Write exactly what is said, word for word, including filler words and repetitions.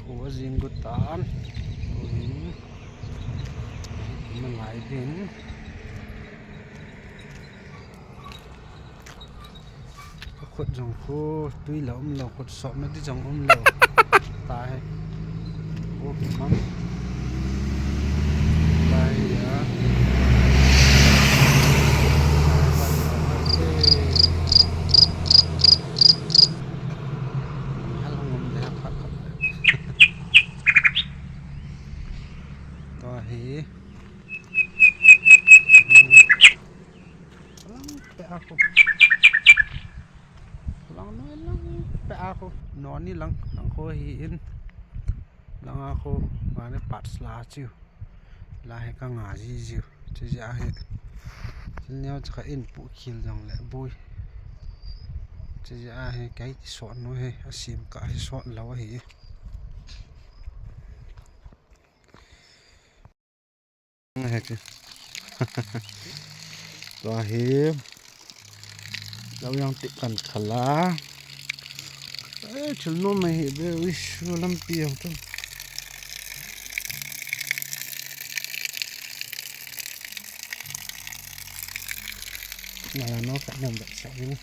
Kho jing got tan. Kho hin. Malai din. Khut jong khu tui la umlou, khut sotna di jong umlou. Tahi. Kho kimang. Tahi a. Hal hung um de ha phat phat. Tahi. Lang pe a khu. Lang noi lang pe a khu. Noni lang, lang khu hi in. Lang a khu, mane parts la chiu. La hi ka nga ji jiu. Chi ja hi. Chi neo cha ka in pu khil jong le bui. Chi ja hi kai sot no hi, a sim ka hi sot lo hi. He chu. Tua hi. Lo yang ti kan khala. Eh, chul no mai hi be, uish, lampi yang tu. Nala no ka nam ba sa ni.